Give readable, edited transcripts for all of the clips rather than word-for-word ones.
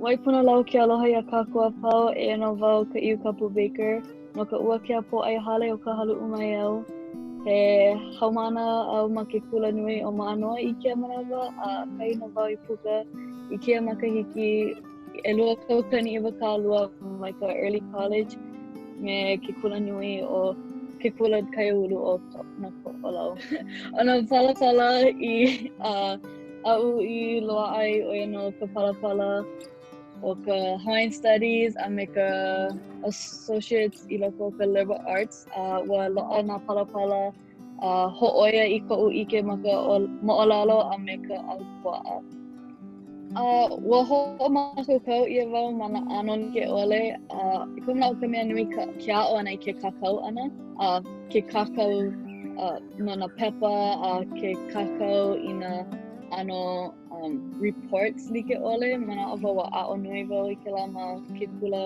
Waipunalau ke aloha iā kākou a pau, eia nō wau Kaʻiukapu Baker, no ka Uakea Pōʻai Hale o Kahaluʻu mai au. He haumāna au ma ke kula nui o Mānoa i kēia manawa, a ʻakahi nō wau i puka i kēia makahiki 2022 mai ka Early College me ke kula nui o ke kula kaiāulu o nā Koʻolau. ʻO nā palapala i uh, aʻu i loaʻa ai ʻo ia nō ka palapala o ka Hawaiian Studies a me ka Associates i loko o ka Liberal Arts a ua loaʻa nā palapala a hōʻoia i koʻu ʻike ma ka moʻolelo a me ka ahupuaʻa. A ua hoʻomākaukau ʻia wau ma nā ʻano like ʻole a i koʻu manaʻo ka mea nui ka ke aʻo ʻana i ke kākau ʻana a ke kākau uh, no nā pepa a ke kākau i nā ʻano um, reports like ʻole. Manaʻo wau ua aʻo nui wau i kēlā ma ke kula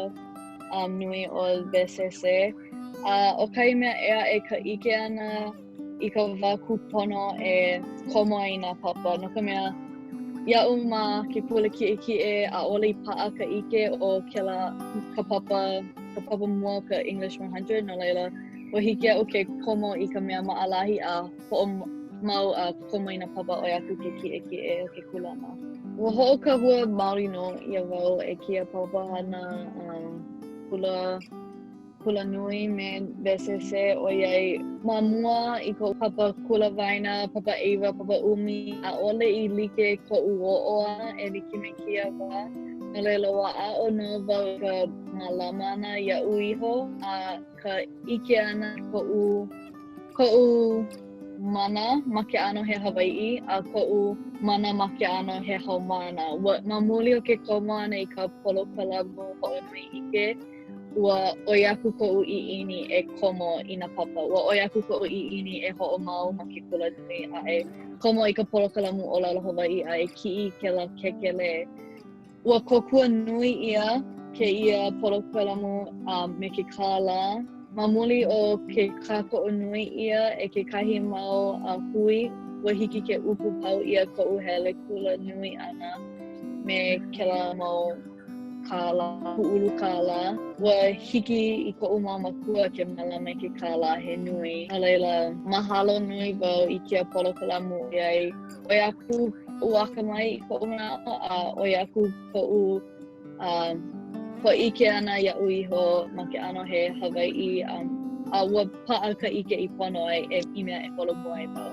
um, nui o WCC. A ʻo kahi mea ʻē aʻe ka ʻike ʻana i ka wā kūpono e komo ai i nā papa, no ka mea, iaʻu ma ke kula kiʻekiʻe, ʻaʻole i paʻa ka ʻike o kēlā ka papa, ka papa mua ka English 100, no laila, ua hiki iaʻu ke komo i ka mea maʻalahi a hoʻomau a komo i nā papa ʻoi aku ke kiʻekiʻe o ke kūlana. Ua hoʻokahua maoli nō ʻia wau e kēia papahana um, kula kula nui me WCC ʻoiai ma mua i koʻu papa kula waena, papa ʻeiwa, papa ʻumi, ʻaʻole i like koʻu oʻo ʻana e like me kēia wā. No laila, ua aʻo nō wau i ka mālama ʻana iaʻu iho a ka ʻike ʻana koʻu koʻu mana ma ke ʻano he Hawaiʻi a koʻu mana ma ke ʻano he haumāna. Ua, ma muli o ke komo ʻana i ka polokalamu hoʻonui ʻike, ua ʻoi aku koʻu ʻiʻini e komo i nā papa. Ua ʻoi aku koʻu ʻiʻini e hoʻomau ma ke kula nui a e komo i ka polokalamu ʻōlelo Hawaiʻi a e kiʻi i kēlā kēkelē. Ua kōkua nui ʻia kēia polokalamu a me ke kālā ma muli o ke kākoʻo nui ʻia e kekahi mau hui, ua hiki ke uku pau ʻia koʻu hele kula nui ʻana me kēlā mau kālā, pūʻulu kālā. Ua hiki i koʻu mau mākua ke mālama i ke kālā he nui. No laila, mahalo nui wau i kēia polokalamu ʻoiai ʻoi aku koʻu akamai i koʻu manaʻo a ʻoi aku koʻu uh, hōʻike ʻana iaʻu iho ma ke ʻano he Hawaiʻi um, a ua paʻa ka ʻike i pono ai e, i mea e holomua ai wau.